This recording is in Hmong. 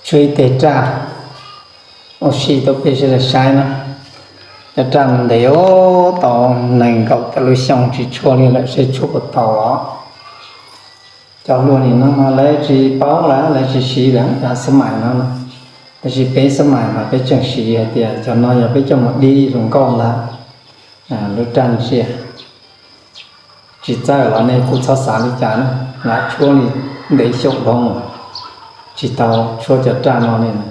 Tshuav ib teg raj, ua si tau peb sawv daws saib na. Cov raj no ntev tau nees nkaum tawm lub xyoo tsis tshuaj li lawm, seb tshuaj puas tau los. Cov hluas nim no mas lawv tsis paub lawm, lawv tsis siv lawm cov xab mais no. Tab sis peb xab mais mas peb tseem siv hais tias cov no yog peb coj mus dib zoo nkauj ntag. Lub raj ntsia tsis txawj los nej kuj txhob xav li cas na, lam tshuab li ntev xyaum dhau, tsis tau tshuab cov raj no li na.